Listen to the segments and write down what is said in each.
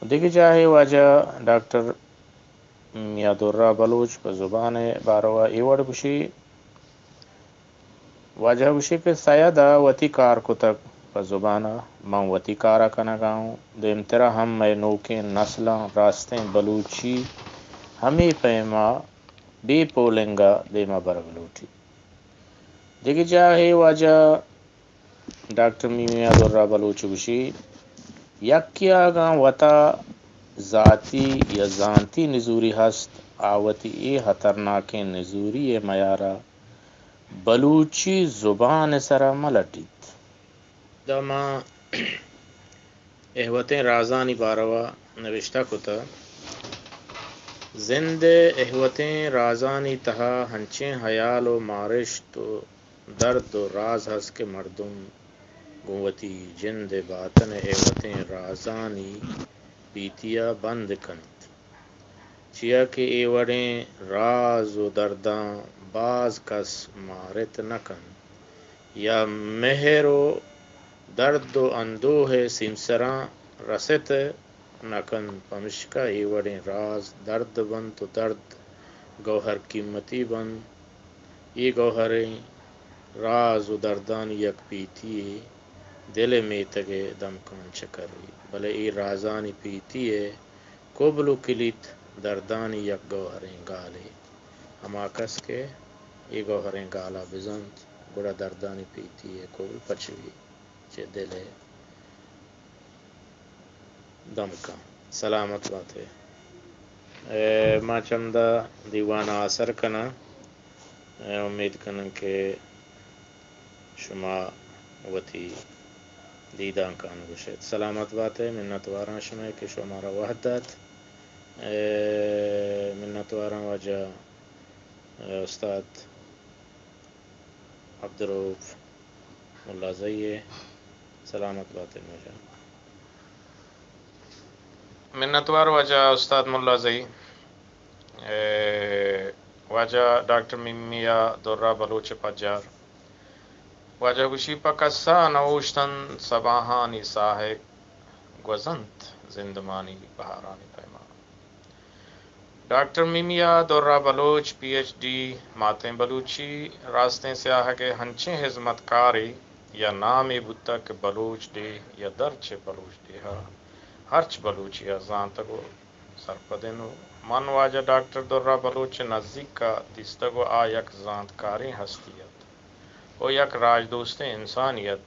دگہ جاہے واجہ ڈاکٹر میاں درا بلوچ پہ زبان ءِ باروا اے وڑ گوشی، واجہ گوشی کہ سید ءَ وتی کار کتگ پہ زبان ءَ، من وتی کار ءَ کنگ ءَ اوں، دیمترا ہم مئے نوکیں نسلاں راستیں بلوچی ہمے پیما بے پولنگ ءَ دیما برگ لوٹیت۔ دگہ جاہے واجہ ڈاکٹر میمیا درا بلوچ گوشی، یکے ءَ اگاں وتا ذاتی یا زانتی نزوری ہست، آ وتی اے ہترناکیں نزوری ءِ میار ءَ بلوچی زبان ءِ سرا مہ لڈیت۔ داں ما اہوتیں رازانی باروا نبشتہ کتہ۔ زند ءِ اہوتیں رازانی تہا ہنچیں ہیال و مارشت و درد و راز ہست کہ مردم گوں وتی جند ءِ باتن ءِ اہوتیں رازانی پیتی ءَ بند کنت۔ چیا کہ اے وڑیں راز و درداں باز کس مارت نہ کنت یا مہر و درد و اندوہ ءِ سیمسراں رست نہ کنت، پمشکا اے وڑیں راز درد بنت و درد گوہر قیمتی بنت۔ اے گوہریں راز و دردانی یک پیتی یے دل ءِ میتگ ءِ دمکاں چکری، بلے اے رازانی پیتی ءِ کبل و کلیت دردانی یک گوہریں گالے۔ ہما کس کہ اے گوہریں گال ءَ بزانت، گڑا دردانی پیتی ءِ کبل پچ بیت چہ دل ءِ دمکاں۔ سلامت بات ئے۔ اے، ما چمدا دیوان ءَ آسر کناں۔ اے، امید کناں کہ شما وتی دیدانکاں گوش ایت۔ سلامت بات ئے، منتواراں شمئے کہ شما مارا وہد دات۔ اے، منتواراں واجہ، اے، استاد عبدالرؤف ملازئی ءِ۔ سلامت بات ئے واجہ۔ منتوار واجہ استاد ملازئی۔ اے، واجہ ڈاکٹر میمیا درا بلوچ ءِ پجار۔ واجہ گوشی، پہ کسا نہ اوشتنت سباہانی ساہگ، گوزنت زندمانی بہارانی پیما۔ ڈاکٹر میمیا درا بلوچ، پی ایچ ڈی، ماتیں بلوچی راستیں سیاہگ ءِ ہنچیں ہزمتکارے یا نامے بوتگ کہ بلوچ ڈیھ یا درچ ءِ بلوچ ڈیھ ءَ ہرچ بلوچے ءَ زانتگ و سرپد انت و من واجہ ڈاکٹر درا بلوچ ءِ نزیک ءَ دیستگ و آ یک زانتکاریں ہستی ات و یک راجدوستیں انسانے ات۔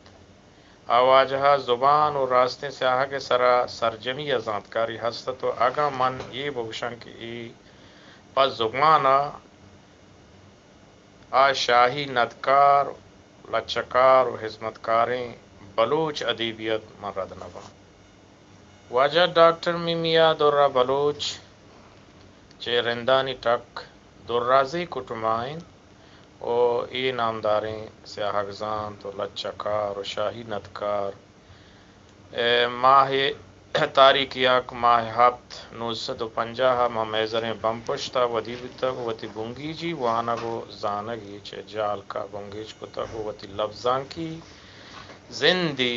آ واجہ ءَ زبان و راستیں سیاہگ ءِ سرا سرجمی ءَ زانتکاری ہست ات و اگاں من اے بگوشاں کہ اے پہ زبان ءَ آ شاہی ندکار، لچہ کار و ہزمتکاریں بلوچ ادیبے ات، من رد نہ باں۔ واجہ ڈاکٹر میمیا درا بلوچ چہ رندانی ٹک درازی کٹم ءَ انت و اے نامداریں سیاہگ زانت و لچہ کار و شاہی ندکار، اے، ماہ تاریخ یک، ماہ ہپت، نوزدہ سد و پنجاہ ءَ ماں میزریں بمپشت ءَ ودی بوتگ و وتی بنگیجی وانگ و زانگ ءَ چہ جہلک ءَ بنگیج کتگ و وتی لبزانکی زندی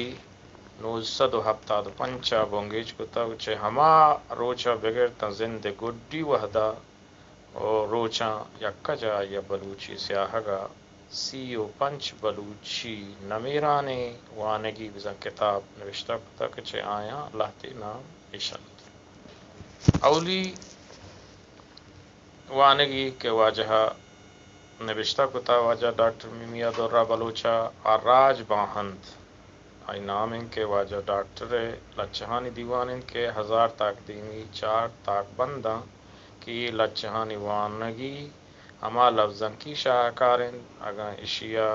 نوزدہ سد و ہپتاد و پنچ ءَ بنگیج کتگ۔ چہ ہما روچ ءَ بگر تاں زند ءِ گڈی وہد ءَ و روچاں یک کج ءَ آئی ءَ بلوچی سیاہگ ءَ سی و پنچ بلوچی نمیرانیں وانگی بزاں کتاب نبشتہ کتگ کہ چہ آیاں لہتے نام اش انت۔ اولی وانگی کہ واجہ ءَ نبشتہ کتہ، واجہ ڈاکٹر میمیا درا بلوچ ءَ آ راج باہند، آئی نام انت کہ واجہ ڈاکٹر ءِ لچہانی دیوان انت کہ ہزار تاکدیمی چار تاکبنداں کہ اے لچہانی وانگی ہما لبزانکی شاہکار انت، اگاں اشی ءَ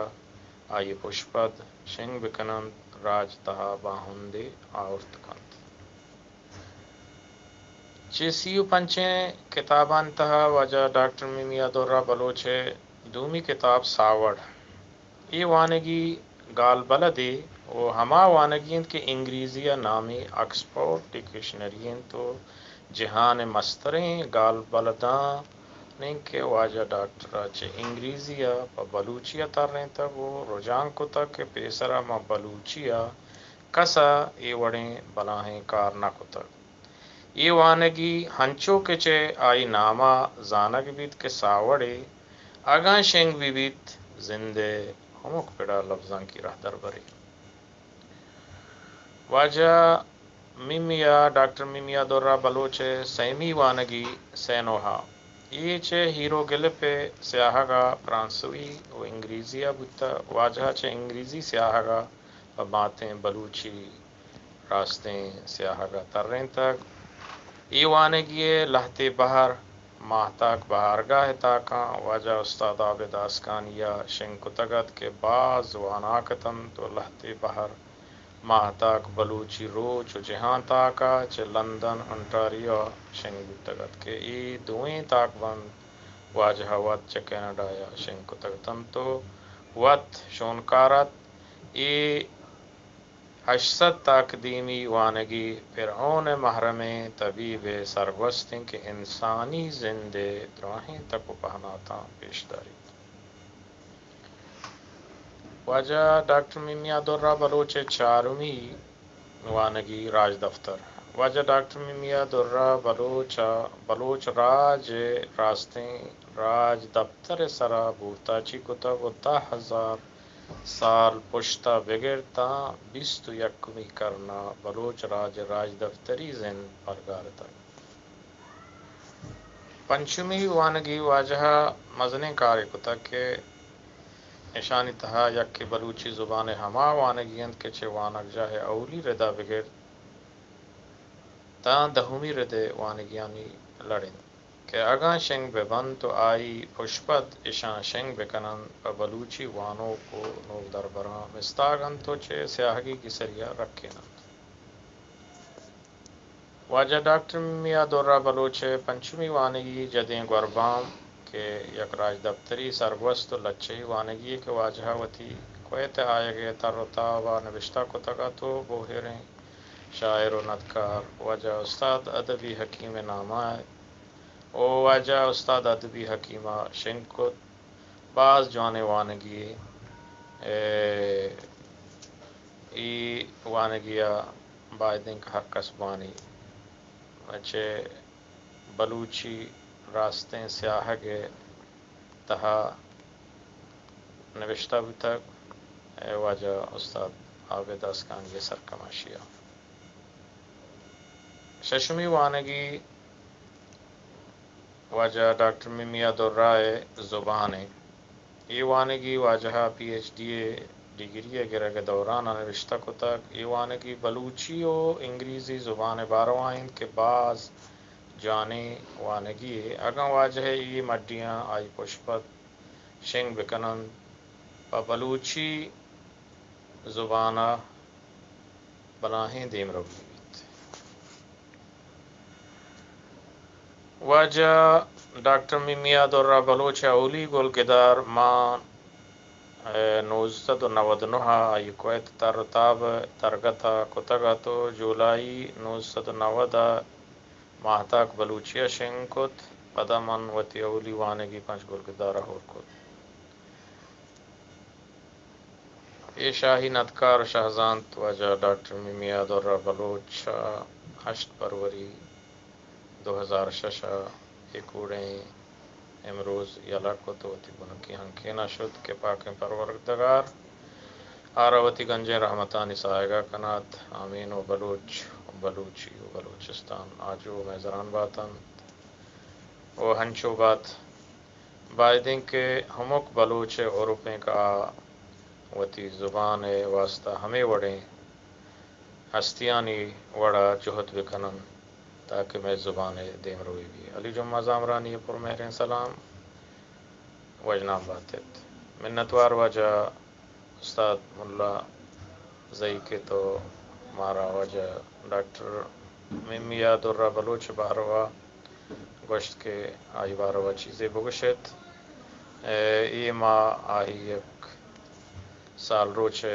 آئی ءِ پشپد شنگ بہ کن انت، راج تہا باہندے آورت کنت۔ چہ سی و پنچیں کتابانی تہا واجہ ڈاکٹر میمیا درا بلوچ ءِ دومی کتاب ساوڑ، اے وانگی گالبلدے و ہما وانگی انت کہ انگریزی ءَ نامی آکسفورڈ ڈکشنری انت و جہان ءِ مستریں گالبلداں انت کہ واجہ ڈاکٹر ءَ چہ انگریزی ءَ پہ بلوچی ءَ ترینتگ و رجانک کتگ کہ پیسرا ماں بلوچی ءَ کس ءَ اے وڑیں بلاہیں کار نہ کتگ۔ اے وانگی ہنچو کہ چہ آئی ناما زانگ بیت کہ ساوڑے اگاں شنگ بہ بیت، زندئے ہمک پڑا لبزانکی رہدربرے۔ واجہ میمیا، ڈاکٹر میمیا درا بلوچئے سیمی وانگی سینوہا۔ اے چہ ہیروگلف ءِ سیاہگا فرانسوی و انگریزیا بوتہ۔ واجہ چہ انگریزی سیاہگا پہ ماتیں بلوچی راستیں سیاہگا ترینتگ۔ اے وانگی ءِ لہتے بہر ماہتاک بہارگاہ ءِ تاکاں واجہ استاد عابد آسکانی ءَ شنگ کتگ ات کہ باز واناک اتنت و لہتے بہر ماہتاک بلوچی روچ و جہان تاک ءَ چہ لندن، انٹاریو ءَ شنگ بوتگ ات کہ اے دوئیں تاکبند واجہ ءَ وت چہ کینیڈا ءَ شنگ کتگ اتنت و وت شونکار ات۔ اے ہشت سد تاکدیمی وانگی فرعون ءِ محرمیں طبیب ءِ سرگوست انت کہ انسانی زند ءِ دراہیں تک و پہناتاں پیش داریت۔ واجہ ڈاکٹر میمیا درا بلوچ ءِ چارمی وانگی راجدپتر۔ واجہ ڈاکٹر میمیا درا بلوچ ءَ بلوچ راج ءِ راستیں راجدپتر ءِ سرا بہتاچی کتگ و دہ ہزار سال پشت ءَ بگر تاں بیست و یکمی کرن ءَ بلوچ راج ءِ راجدپتری زند پرگار اتگ۔ پنچمی وانگی واجہ ءَ مزنیں کارے کتگ کہ اشانی تہا یکے بلوچی زبان ءِ ہما وانگی انت کہ چہ وانگجاہ ءِ اولی رد ءَ بگر تاں دہمی رد ءِ وانگیانی لڑ انت کہ اگاں شنگ بہ بنت و آئی پشپد اشاں شنگ بہ کن انت، پہ بلوچی وانوک و نودربراں مستاگ انت و چہ سیاہگی گسری ءَ رکین انت۔ واجہ ڈاکٹر میمیا درا بلوچ ءِ پنچمی وانگی جدیں گوربام کہ یک راجدپتری سرگوست و لچہی وانگی یے کہ واجہ ءَ وتی کویت ءَ آیگ ءِ تر و تاب ءَ نبشتہ کتگ ات و بوہیریں شاعر و ندکار واجہ استاد ادبی حکیم ءِ نام ءَ و واجہ استاد ادبی حکیم ءَ شنگ کت۔ باز جوانیں وانگی یے۔ اے، اے وانگی ءَ باید انت کہ ہر کس بوانی۔ چہ بلوچی راستیں سیاہگ ءِ تہا نبشتہ بوتگ، اے واجہ استاد عابد آسکانی ءِ سرکماشی ءَ۔ ششمی وانگی واجہ ڈاکٹر میمیا درا ءِ زبان ءِ۔ اے وانگی واجہ ءَ پی ایچ ڈی ءِ ڈگری ءِ گرگ ءِ دوران ءَ نبشتہ کتگ۔ اے وانگی بلوچی و انگریزی زبان ءِ باروا انت کہ باز جوانیں وانگی یے۔ اگاں واجہ ءِ اے مڈیاں آئی پشپد شنگ بہ کن انت، پہ بلوچی زبان ءَ بلاہیں دیمروی بیت۔ واجہ ڈاکٹر میمیا درا بلوچ ءِ اولی گلگدار مان، اے، نوزدہ سد و نود و نہ ءَ آئی کویت تر و تاب ءِ درگت ءَ کتگ ات و جولائی نوزدہ سد و نود ءَ ماہتاک بلوچی ءَ شنگ کت۔ پدا من وتی اولی وانگی پنچ گلگدار ءَ ہور کت۔ اے شاہی ندکار و شہزانت واجہ ڈاکٹر میمیا درا بلوچ ءَ ہشت فروری دو ہزار شش ءَ اے کوڑیں امروز یلہ کت و وتی بنکی ہنکین ءَ شت کہ پاکیں پروردگار آرا وتی گنجیں رحمتانی ساہگ ءَ کنات۔ آمین۔ و بلوچ و بلوچی و بلوچستان آجو و میزران باتنت و ہنچو بات۔ بایدیں کہ ہمک بلوچ ءِ عرپ انت کہ آ وتی زبان ءِ واستہ ہمے وڑیں ہستیانی وڑ ءَ جہد بہ کن انت تاکہ مئے زبان ءِ دیمروی بی۔ علی جمعہ زامرانی ءِ پرمہریں سلام۔ وژنام بات ات۔ منتوار واجہ استاد ملا زئی کہ تو مارا واجہ ڈاکٹر میمیا درا بلوچ ءِ باروا گوشت کہ آئی باروا چیزے بگوش ات۔ اے، اے ما آئی یک سال روچ ءِ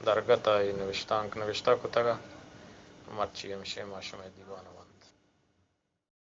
درگت ءَ اے نوشتانک نوشتہ کتگ ءَ۔ مرچی ہمشی ما شمئے دیوان ءَ